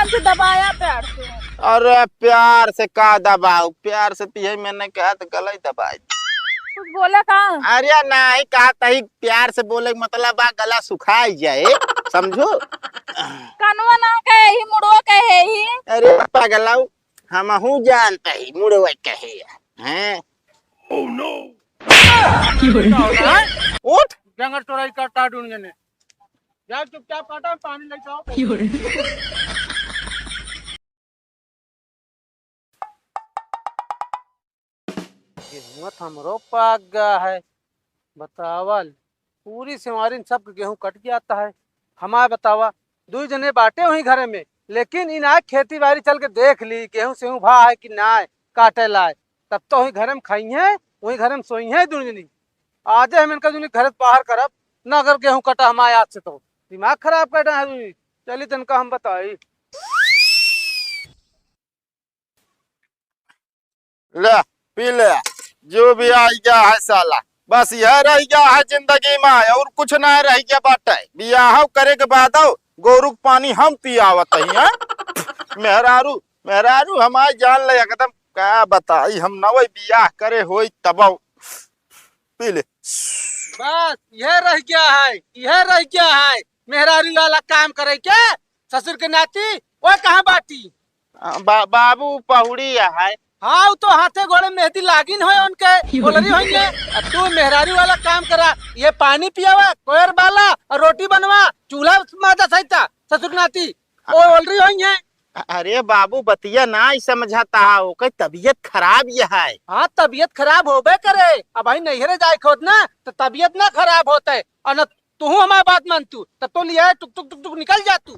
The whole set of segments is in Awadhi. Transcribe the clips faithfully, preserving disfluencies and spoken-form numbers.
तुझे दबाया प्यार से। अरे प्यार से का दबाऊ, प्यार से तो यही मैंने कहा तो गला ही दबाई। कुछ बोला का? अरे नहीं कहा तही, प्यार से बोले के मतलब बा गला सुखाई जाए, समझो? कनवा ना कहे ही, मुड़वा कहे ही। अरे पगलाऊ, हमहू जानते ही मुड़वा कहे हैं। Oh no! उठ। जंगल चौड़ाई करता ढूंढ ने। जा चुपचाप काटा, पानी लेके आओ। गेहुआ तो हमरो पाक गा है। बतावल, पूरी सेवारिन सबके गेहूं कट जाता है। हमार बतावा, दुई जने बाटे वहीं घरे में, लेकिन इन आए खेती बाड़ी चल के देख ली, गेहूं सेहूं भा है कि नाय, काटे लाए। तब तो वहीं घरे में खाई हैं, वहीं घरे में सोई हैं दुनू जनी। आजे हम इनका दुनू घरे से बाहर करब, ना अगर गेहूं कटा हमारे हाथ से तो। दिमाग खराब कर रहे हैं दुनू। चली तनका हम बताई। ले, पी ले, जो भी आई गया है साला, बस यह रह गया है जिंदगी में, और कुछ ना रह गया बाटे। बियाह करे के बाद गोरू के पानी हम पियावत ही, हैं? मेहरारू, मेहरारू हमार जान ले एकदम, का बताई हम, नवे बियाह करे होई तब। पी ले। बस, यह रह गया है, यह रह गया है, मेहरारू वाला काम करे के, ससुर के नाती, वो कहाँ बाटी? आ, बा-, बाबू पहुड़ी है। हाँ, वो तो हाथे गोड़े मेहंदी लागिन होय उनके, बोलरी होइए। अब तू मेहरारू वाला काम करा, ये पानी पियावा, कोयर बाला और रोटी बनवा, चूल्हा माजा सहिता, ससुर नाती, वो बोलरी होइए। अ-, अरे बाबू, बतिया ना ही समझता है, ओकर तबीयत खराब ये है। हाँ, तबीयत खराब होबे करे। अब भाई नैहरे जाए खोद ना, तो तबीयत ना खराब होता है, और न तू हमारी बात मान तू, तब तो लिया टुक टुक टुक टुक निकल जा तू।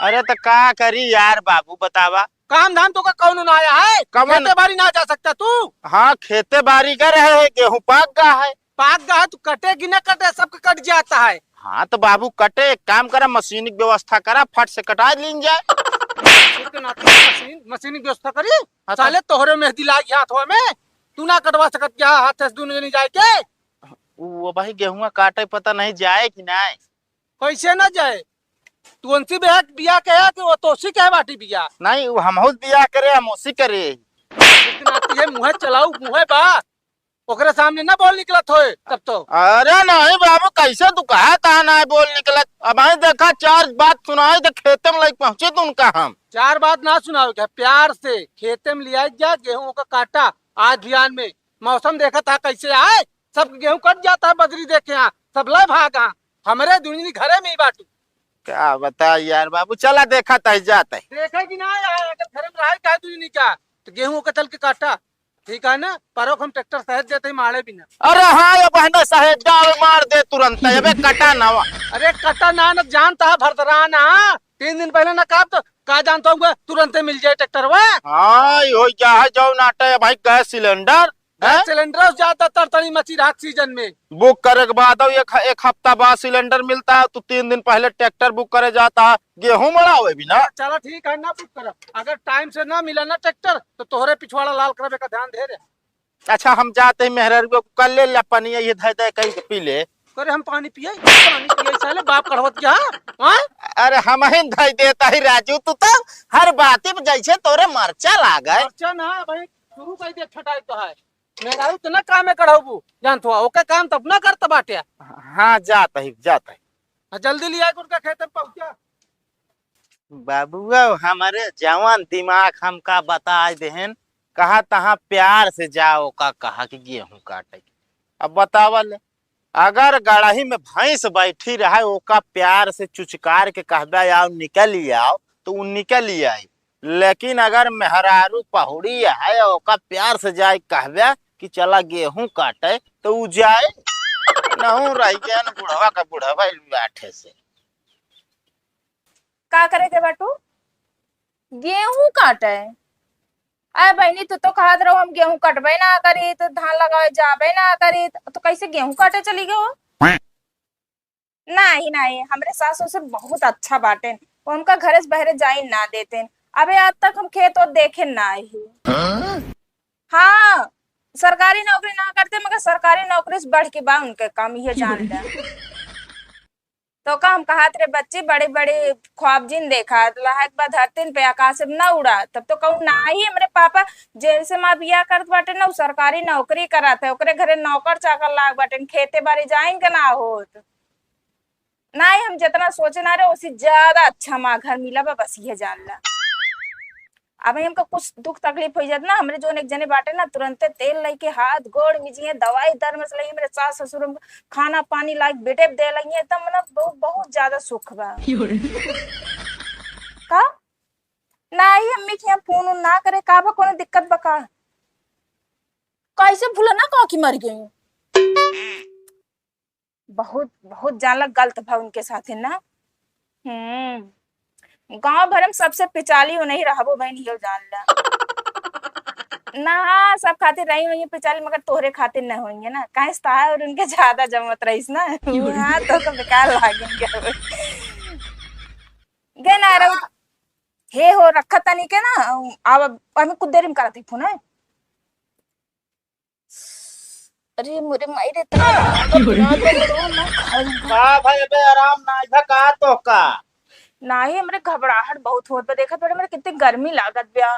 अरे तो का करी यार बाबू, बतावा। काम धाम तो का कौन ना आया है? कवन? खेते बाड़ी ना जा सकता तू? हाँ, खेते बाड़ी का रहे है, गेहूं पाक गा है। पाक गा है, तू कटे कि ना कटे, सबके कट जाता है। हाँ तो बाबू कटे, एक काम करा, मशीन की व्यवस्था करा, फट से कटा लीन जाए। मशीन के नाते मशीन, मशीन की व्यवस्था करी। हाँ तो साले तोहरे मेहंदी लागी हाथवा में, तू ना कटवा सकत क्या हाथ से दुनू जनी जाए के? उ अबही गेहुआ काटे पता नहीं जाए कि नाय। कैसे ना जाए? तू उनसे बिया, बिया के है कि वो तोसी के है बाटी बिया? नहीं, वो हमहू से बिया करे, हम उसी करे। इतना ये मुँहे चलाऊ, मुँहे बा। ओकरे सामने ना बोल निकलत होए तब तो। अरे नहीं बाबू, कैसे तू कहा था ना बोल निकलत? अबही देखा, चार बात सुनाई तो खेते में लग पहुँचे तू उनका हम। चार बात ना सुनाओ क्या? प्यार से खेते में लिया जा, गेहूं का काटा आज बिहान में। मौसम देखा था कैसे आए, सब गेहूं कट जाता है, बजरी देखे यहाँ, सब लय भागा। हमरे दुनिया घरे में ही बाटू। का बता यार बाबू, चला देखा तही जात है। देखे कि ना यार, अगर घरे में रहे का दुनिया का, तो गेहूं के चल के काटा, ठीक है ना? परोख हम ट्रैक्टर सहेज देते ही मारे बिना। अरे हाँ, ये बहना सहेज डाल मार दे तुरंत, अबे कटा नवा। अरे कटा ना, न जानता है भरतरा ना, तीन दिन पहले ना कहा तो का जानता हूँ तुरंते मिल जाए ट्रैक्टर वा। हाँ, यो क्या है जो नाटा है भाई, गैस सिलेंडर। गैस हैं? सिलेंडर ज्यादातर तनी मची रात सीजन में। बुक करे के बाद एक, एक हफ्ता बाद सिलेंडर मिलता है, तो तीन दिन पहले ट्रैक्टर बुक करे जाता है, गेहूं मड़ावे भी ना। चलो ठीक है, ना बुक करब, अगर टाइम से ना मिला ना ट्रैक्टर, तो तोहरे पिछवाड़ा लाल करबे का ध्यान दे रहे। अच्छा, हम जाते ही मेहरारू को कर ले, ले पनिया ये धै धै कहीं के पी ले। करे हम पानी पिए, पानी पिए साले बाप कढ़वत क्या? हाँ? अरे हम ही धै देता ही राजू, तू तो हर बात में जैसे तोरे मरचा लागे। मरचा ना भाई, शुरू कर दे छटाई तो है। मेहरारू तो ना काम में कढ़ाऊ, जानत हुआ, ओके काम तब ना करत बाटे। हाँ, जात ही, जात ही। हाँ, जल्दी लिया के उनका खेत में पहुँचा। बाबुआ, हमरे जवान दिमाग हमका बताए देहन, कहा तहाँ प्यार से जाओ का कहा कि गेहूं काटे। अब बतावल, अगर गड़ही में भैंस बैठी रहे, ओका प्यार से चुचकार के कहबे, "आओ, निकल ही आओ," तो उ निकल ही आई। लेकिन अगर मेहरारू पहुड़ी है, ओका प्यार से जाए कहबे कि "चला गेहूं काटे," तो उ जाए। नहू रह गया न बुढ़वा का बुढ़वा बैठे से। का करे के बाटू? गेहूं काटे? अरे बहिनी, तू तो कहत रहो हम गेहूं कटबे ना करी, तो धान लगावे जाबे ना करी, तो कैसे गेहूं काटे चली गयो? नाही, नाही, हमरे सास ससुर बहुत अच्छा बाटेन, वो हमका घरे से बहरे जाइन ना देतेन। अबे आज तक हम खेत ओत देखे ना ही। हाँ? हाँ, सरकारी नौकरी ना करते, मगर सरकारी नौकरी से बढ़ के बा उनके काम, ये जान ले। तो का हम कहत रहे, बच्ची, बड़े बड़े ख्वाब जिन देखा, लहक बा धरतीन पे, आकाश में ना उड़ा। तब तो कहूँ, नाही, हमरे पापा जैसे माँ बियाह करत बाटे ना, उ सरकारी नौकरी करत है, ओकरे घरे नौकर चाकर लाग बाटे, खेते बारी जाइन के ना होत। नाही, हम जितना सोचे ना रहे, उससे ज्यादा अच्छा माँ घर मिला बा, बस ये जान ला। अब हमका कुछ दुख तकलीफ हो जात ना, हमरे जोन एक जने बाटे ना, तुरंते तेल लेके हाथ गोड़ मिजिए, दवाई दर में से लइए, मेरे सास ससुर हमका खाना पानी लाइके बेटे दे लइए, एकदम मतलब बहुत, बहुत ज्यादा सुख बा। का? नाही, अम्मी के यहाँ फोन उन ना करे, का बा, कोनो दिक्कत बा का? कैसे भूला ना, का कि मर गई? बहुत, बहुत जानला गलत भा उनके साथे ना। हम्म, गांव भर में सबसे पिचाली उन्हीं रहबो बहन, यो जानला। ना, सब खातिर रही हुई पिचाली, मगर तोहरे खातिर न होइए ना, काहे से तहार और उनके ज्यादा जमत रहीस ना। हाँ, तो, तो बेकार लागेंगे। गे ना रहो। हे हो, रखा तनी के ना, अब, अब कुछ देर में करत ही फोन है। अरे मोरे माई रे, इतना ज्यादा पिरात बा, बड़वा ना खाई। का भाई, अबे आराम ना आइबा का तोहका? नाही, हमरे घबराहट बहुत होत बा। देखत बड़े, हमरे कितनी गर्मी लागत बा।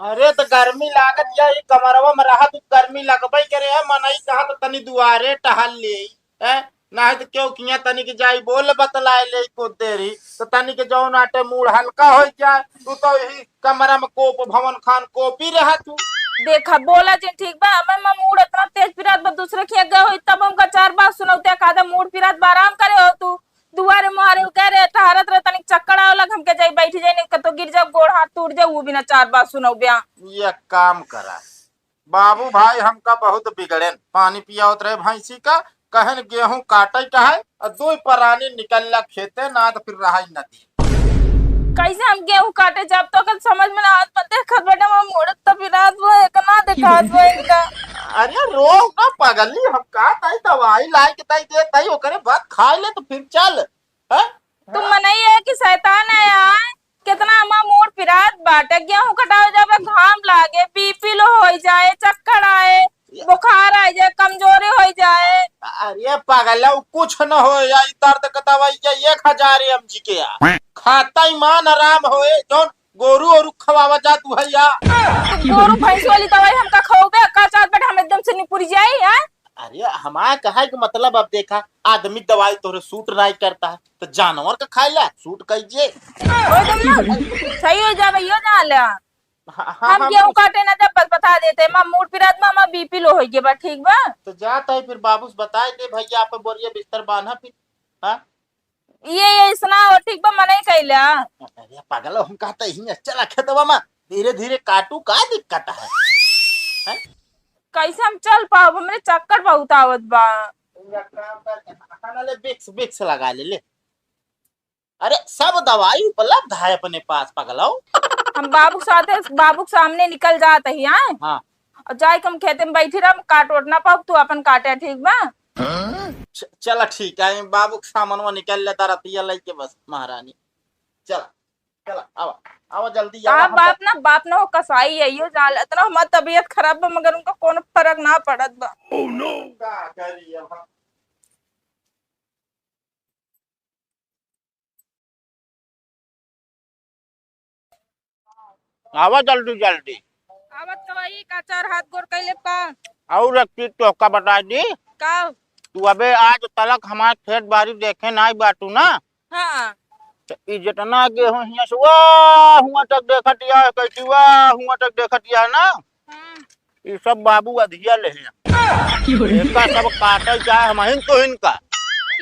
अरे, तो गर्मी लागत या, ई कमरवा में रहा, तू गर्मी लगबे करे है। मनई कहा तो तनी दुआरे टहल ले, हैं? नाही तो केहू किहाँ तनिक जाई बोल बतलाए ले कुछ देरी, तो तनिक जौन आटे मूड हल्का हो जाए। तू तो यही कमरा में कोप भवन खान कोपी रहा तू। देखा, बोला जिन ठीक बा, हमें माँ मूड इतना तेज पिरात बा, दूसरे खिया गए होई तब हमका चार बात सुनौते, का दे मूड पिरात बा, आराम करे हो तू। दुआरे मुहारे कह रहे, टहरत रहे, तनिक चक्कर आवे लग, हमके जाई बैठ जाई, नहीं कतो गिर जाओ, गोड़ हाथ टूट जाए, वो भी ना चार बात सुनौबे। ये काम करा, बाबू भाई हमका बहुत बिगड़ेन, पानी पियावत रहे भैंसी का, कहन गेहूं काटे का है, और दुई परानी निकलला खेते, ना तो फिर रहाई नदी। कैसे हम गेहूं काटे जाब, तो कल समझ में ना आवत, पर देखत बेटा, हम मुड़त तो पिरात वो, एक ना दिखात वो इनका। अरे रो ना पगली, हम का ताई दवाई लाए के ताई दे ताई, ओकरे बाद खा ले तो फिर चल। हैं? तू मनई है कि शैतान है यार? कितना हमार मूड पिरात बाटे, गेहूं कटावे जाबे, घाम लागे, बीपी लो होई जाए, चक्कर आए, बुखार आ जाए, कमजोरी होई जाए। अरे पगला, उ कुछ न हो, या ई दर्द के दवाई या एक हजार एम जी के या। खाता ईमान आराम होए, जौन गोरू ओरू खवावा जात भैया। तू गोरू भैंस वाली दवाई हमका खवाबे, का चाहत बेटा, हम एकदम से निपुर जाए, हैं? अरे, हमार कहे के मतलब, अब देखा, आदमी दवाई तोरे सूट नाई करता है, तो जानवर का खाए ला सूट कइजे। हो गइल ना? सही हो जाबे, यो जान ले। हाँ, हाँ, हम हाँ, गेहूं बस। काटे ना जब बस बता देते, माँ मूड पिरात, माँ, माँ बीपी लो हो गया बा, ठीक बा? तो जाता है फिर बाबू से बताए दे भैया, आप बोरिया बिस्तर बांधा फिर। हाँ? ये, ये ऐसना हो, ठीक बा, मना ही कैला। अरे पागल, हम कहते ही चला खेतवा में, धीरे धीरे काटू, का दिक्कत है? हैं? कैसे हम चल पाओ? हमरे चक्कर बहुत आवत बा। पूरा काम कर, खाना ले, विक्स, विक्स लगा ले, ले। अरे, सब दवाई उपलब्ध है अपने पास, पगलाओ। हम बाबू के साथे, बाबू के सामने निकल जात ही, हाँ? हाँ। और जाए के हम खेते में बैठी रह, हम काट ओट ना पाओ, तू अपन काटे, ठीक बा? च-, चला ठीक है, बाबू के सामानवा निकाल लेता रतिया लेके बस, महारानी। चला, चला, आवा, आवा जल्दी आवा, का हम बाप तो ना, बाप ना हो कसाई है, यो जान ले, इतना हमार तबीयत खराब बा, मगर उनका कोनो फर्क ना पड़त बा। Oh no! का करी अब हम? आवा जल्दी जल्दी। आवत कवाई का चार हाथ गोर कैले का? और एक चीज तोहका बता दी। का? तू अबे आज तलक हमार खेत बारी देखे नाई बाटू ना? हाँ। तो ई जितना गेहूं हियां से वाह हुआ तक देखत या, कैसी वाह हुआ तक देखत या ना? हम्म। ई सब बाबू अधिया ले हैं। एका सब काटे चाहे हमहिन तोहिन का।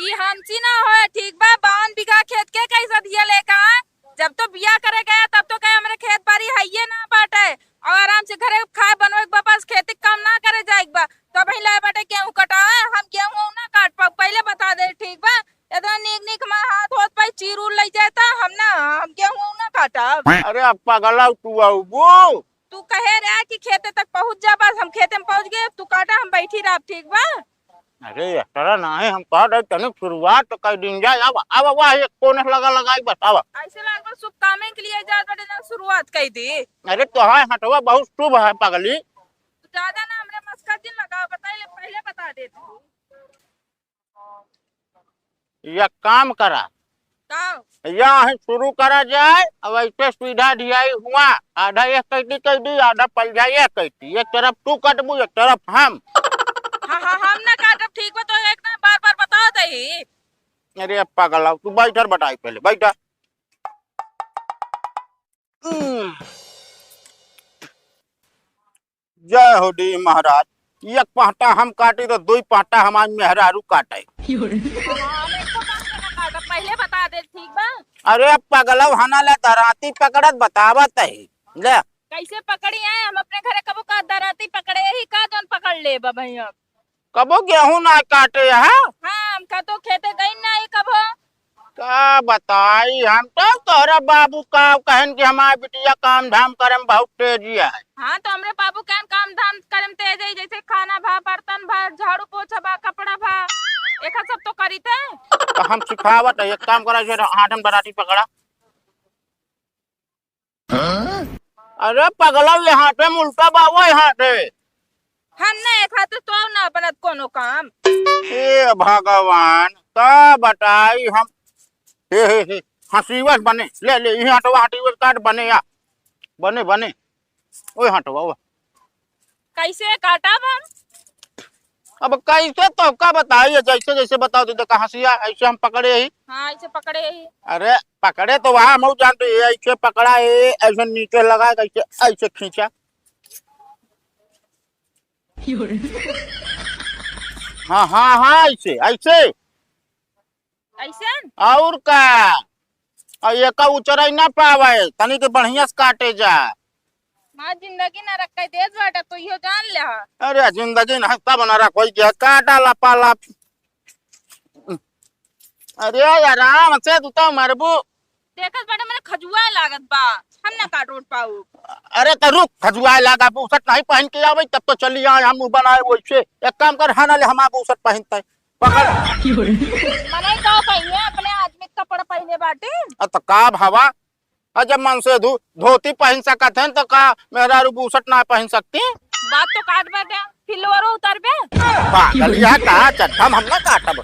ई हमसी ना होए, ठीक बा? बावन बीघा खेत के कैसे अधिया लेका है? जब तो बिया करे गया, तब तो कहे हमरे खेत बारी हइये ना बाटे, और आराम से घरे खाए बनवे के बा, बस खेती के काम ना करे जाए के बा। तो अबहीं लाए बाटे गेहूं कटावे, हम गेहूं ना काट पाऊ, पहले बता दे, ठीक बा? इतना नीक नीक हमार हाथ होत पाई, चीर उर लई जाए, त हम ना, हम गेहूं ना काटब। अरे अब पगला तू आऊ बो। तू कहे रहा कि खेते तक पहुंच जा, बस हम खेते में पहुंच गए, तू काटा, हम बैठी रहब, ठीक बा? अरे, इस तरह ना है, हम कह रहे तनिक शुरुआत तो कर दिन जाए। अब, अब वाह, एक कोने से लगा लगाई, बस, अब। ऐसे लागल शुभ कामे के लिए जात बाटे ना, शुरुआत कर दी। अरे, तोहार हथवा बहुत शुभ है, पगली। ज्यादा ना हमरे मस्का जिन लगाओ, बताइए, पहले बता देती हूँ। एक काम करा, का? या ही शुरू करा जाए, अब ऐसे सीधा ढियाई हुआ, आधा एक कैती कैती, आधा पल जाए एक कैती, एक तरफ तू कटबू, एक तरफ हम। हाँ, हाँ, हम ना काटब, ठीक बा, तो एक ना बार बार बता दही। अरे पगला, तू बैठर बटाई पहले, बैठा। हम्म। जय हो डी महाराज, एक पहटा हम काटी तो दुई पहटा हमार मेहरारू काटे। हाँ, हम एको काम के ना काटब, पहिले बता दे, ठीक बा? अरे पगलऊ, हना ले दराती पकड़त बतावत है। ले। कैसे पकड़ी है? हम अपने घरे कबो का दराती पकड़े ही का, जौन पकड़ लेब भैया? कबो गेहूं ना काटे है? हाँ, हम का तो खेते गई ना ही कबो। का बताई, हम तो तोहरा बाबू का कहन कि हमार बिटिया काम धाम करे में बहुत तेजी है। हाँ, तो हमरे बाबू कहन काम धाम करे में तेज है, जैसे खाना भा, बर्तन भा, झाड़ू पोछा भा, कपड़ा भा, एका सब तो करीते। तो हम सिखावत है, एक काम करा, जो हाथ में दराती पकड़ा। अरे पगला, ये हाथे में उल्टा बा, वो हाथे। हम ना एक हाथे तो ना बनत कोनो काम। हे भगवान, का बताई हम। हे, हे, हे, हंसीवस बने, ले, ले, ये हटवा, हंसीवस काट बने या। बने, बने। ओए हटवा, ओए। कैसे काटब हम? अब कैसे तो का बताई, जैसे, जैसे बताओ तो देखा हंसिया, ऐसे हम पकड़े ही। हाँ, ऐसे पकड़े ही। अरे, पकड़े तो वहाँ हम जानते हैं, ऐसे पकड़ा है, ऐसे नीचे लगा, ऐसे, ऐसे खींचा। हाँ, हाँ, हाँ, ऐसे, ऐसे। ऐसे? और का? और एका उचरई ना पावे, तनी के बढ़िया से काटे जा। माँ जिंदगी ना रखे देत बाटे, तो इहो जान ले हा। अरे जिंदगी ना तब ना रखोई के काटा लपा लप। अरे आराम से तू तो मरबू। देखत बाटे, मने खजुआ लागत बा, हम ना काट उठ पाऊ। अरे तो रुक, खजुआ लागा, बूसट नहीं पहन के आवे, तब तो चली आए हम मुंह बनाए वैसे। एक काम कर, हाँ ना ले, हमार बूसट पहनते, पकड़। मने का कहिए, अपने आदमी के कपड़ा पहने बाटे। अ, तो का भावा, अ, जब मन से धो-, धोती पहन सकत हैं, तो का मेहरारू बूसट ना पहन सकती? बात तो काट बाटे, फिर लोअरो उतरबे। पागल, यह कहा चड्ढा हम ना काटब।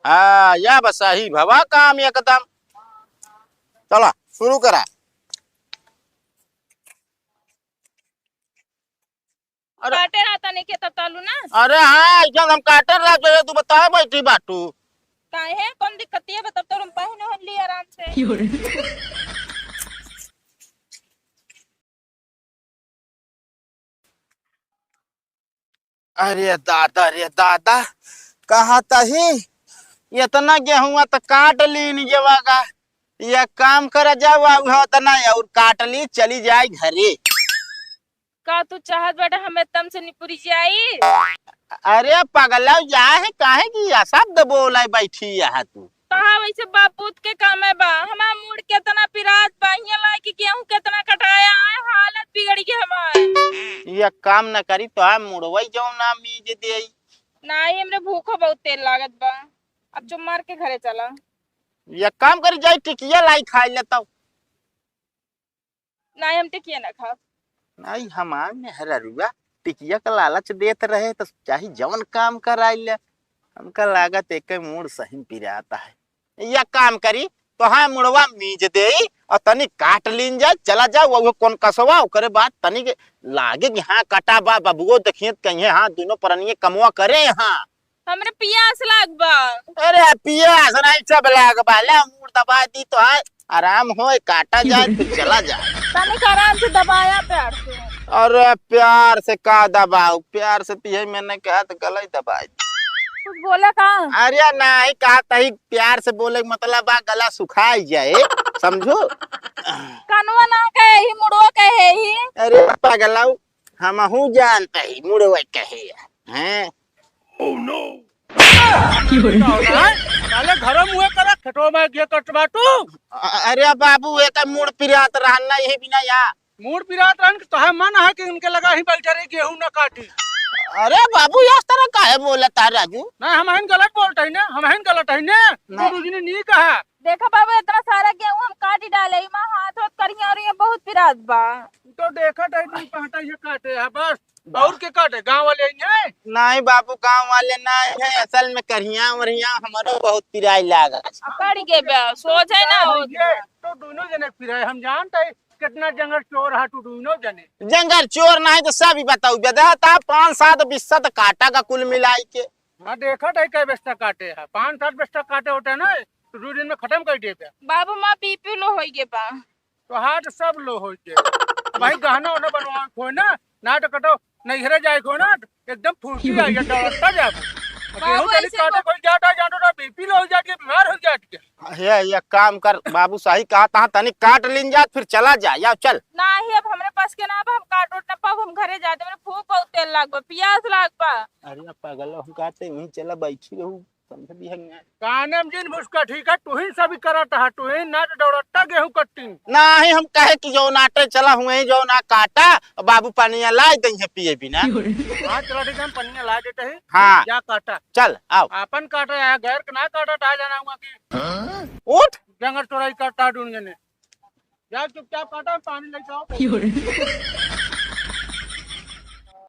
हाँ, या बस सही भवा काम एकदम। चला, शुरू करा। अरे काटे रहा तनी के तब तालू ना। अरे हाँ, एकदम हम काटे रहा, जो तू बता बैठी बाटू। काहे? कौन दिक्कत है? बता, तो हम पहने हन ली आराम से। अरे दादा रे दादा, कहा तही इतना गेहुआ त काट लीन गेवा का। ये काम कर जाओ, अब उतना और काट ली, चली जाए घरे। का तू चाहत बाटे हमें तम से निपुरी जाई? अरे पगला, या है काहे की अशब्द बोले बैठी यहाँ तू? कहा वैसे बाप पूत के कामे बा, हमार मूड़ केतना पिरात बा, हियां लाए कि गेहूं केतना कटाया है, हालत बिगड़ गई हमार। ये काम न करी तो हम मुड़वई जाऊं ना मीज देई। नाही, हमरे भूखो बहुत तेज लागत बा, अब चुप मार के घरे चला। ये काम करी, जाई टिकिया लाई खाई लेता। नाही, हम टिकिया ना खाब। नाही, हमार मेहररुआ टिकिया का लालच देत रहे, तो चाहे जवन काम कराई ले। हमका लागत एक मूड़ सही पिरात है। या काम करी, तो हाँ मुड़वा मीज देई और तनी काट लीन जाए, चला जाओ, वो कौन कसवा, ओकरे बाद तनी के लागे कि हाँ कटा बा, बबुओ देखिए कहीं हाँ, दोनों परनिये कमवा करे हाँ। हमरे पियास लाग बा। अरे पियास नहीं सब लाग बा, ले मूड़ दबा दी तो है, आराम होए, काटा जाए, फिर चला जाए। तनिक आराम से दबाया प्यार से। अरे प्यार से का दबाऊ, प्यार से पिए मैंने कहा तो गला ही दबाई। कुछ बोला का? अरे नहीं, कहा तही प्यार से बोले के मतलब बा गला सुखाई जाए, समझो? कनवा ना कहे ही, मुड़वा कहे ही। अरे पगलाऊ, हमहू जानते ही मुड़वा कहे हैं। साले घरे मुँहे करे, खेतवा में गे कटबा तू। अ-, अरे बाबू, एकर मूड़ पिरात रहन ना, यही बिना या। मूड़ पिरात रहन कि तोहे मन है कि उनके लगा ही बैठे रही, गेहूं ना काटी। अरे बाबू, इस तरह काहे बोलत है राजू? ना, हम हन गलत बोलत ही ना, हम हन गलत ही ना। ना। तू दूजनी नी कहा। देखा बाबू, इतना सारा गेहूं हम काटी डाले, इमा हाथ होत करिया और ये बहुत पिरात बा। तू तो देखत है, तू पहटा ये काटे है, बस। और के काटे, गाँव वाले आई हैं? नहीं बाबू, गाँव वाले नहीं है, असल में करिया वरिया हमरो बहुत पिराई लागा। पड़ गए बे, सोझे ना हो। ये तो दोनों जने पिराए, हम जानते हैं कितना जंगल चोर है तू दोनों जने। जंगल चोर नहीं तो सब ही बताऊ बे, देखा था पाँच सात बिस्सा तो काटा का कुल मिलाई के। हाँ, देखा था कै बिस्सा काटे है, पाँच सात बिस्सा काटे होते ना तो दो दिन में खत्म कर देते। बाबू माँ बीपी लो होई गे बा। तो हाथ सब लो होई गे। भाई गहना उहना बनवा खोए ना, ना तो कटो नैहरे जाए खोए ना, एकदम फुर्ती आई है, दौड़ता जाबो। बाबू, गेहूं तनी ऐसे काटे को- कोई जाता, जानो ना, बीपी लो हो जाती है, बीमार हो जाती है। ये, ये काम कर बाबू, सही कहा था, तनी काट लीन जात, फिर चला जा, या चल। नाही, अब हमरे पास के ना, अब हम काट उट ना पाब, हम घरे जाते, मेरे भूख बहुत तेज लाग बा, पियास लाग बा। अरे पागल, हम कहते वहीं चला बैठी रहू, समझ भी है ना। कानम जिन मुस्का ठीक है, तू ही सभी करत है, तू ही ना तो दौड़ता गेहूं कट्टी। नाही, हम कहे कि जो नाटे चला हुए, जो ना काटा, बाबू पानिया लाई दई है पिए बिना। हाँ, चला ठीक है, हम पनिया ला देते हैं। हाँ। जा काटा। चल, आओ। आपन काटा, यहाँ गैर के ना काटा, टा जाना हुआ कि उठ। जंगल चोराई करता ढूंढ जने। जा चुपचाप काटा, हम पानी लेके आओ।